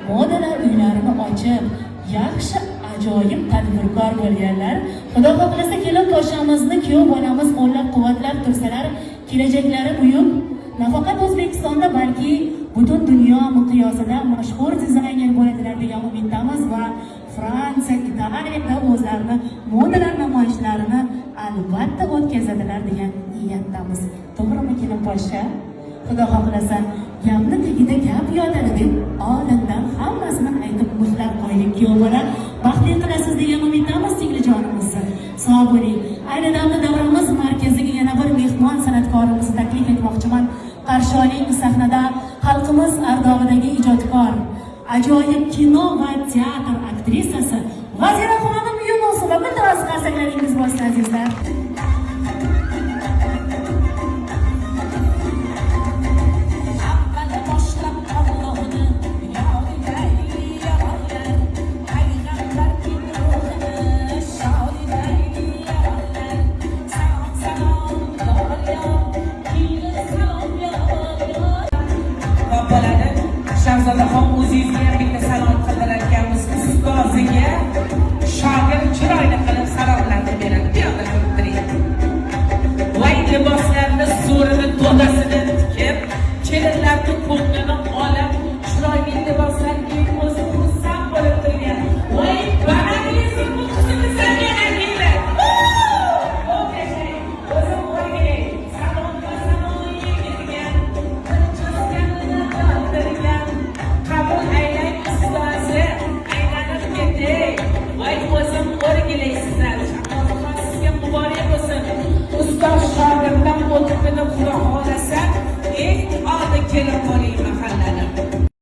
Modalar uylarini ochib, yaxshi, ajoyib tadbirkor bo'lganlar. Xudo xohlasa, kelin poshshamizni kuyov bolamiz qo'llab quvvatlab tursalar, kelajaklari buyuk. Nafaqat O'zbekistonda, balki butun dunyo miqyosida mashhur dizayner bo'ladilar degan umiddamiz va Fransiya, Italiyada o'zlarini modalar namoyishlarini albatta o'tkazadilar degan niyatdamiz. To'g'rimi, kelin poshsha? Xudo xohlasa, gapni tagida gap yotadi deb oldindan hammasini aytib mixlab qo'ydik. Kuyov bola, baxtli qilasiz degan umiddamiz singlijonimizni. Sog' bo'ling. Ayni damda davramiz markaziga yana bir mehmon san'atkorimizni taklif etmoqchiman. Qarshi oling, sahnada xalqimiz ardog'idagi ijodkor, ajoyib kino va teatr aktrisasi Vazira xonim Yunusova. Iltimos, qarsaklaringiz bo'lsin, azizlar. Avval boshlab Allohni yodiday yaronlar, payg'ambarning ruhini shodiday yaronlar. Salom, salom, yor yor, kiyli salom, yor yor. Xo'p bo'ladi. Shahzodaxon, o'zingizga ham.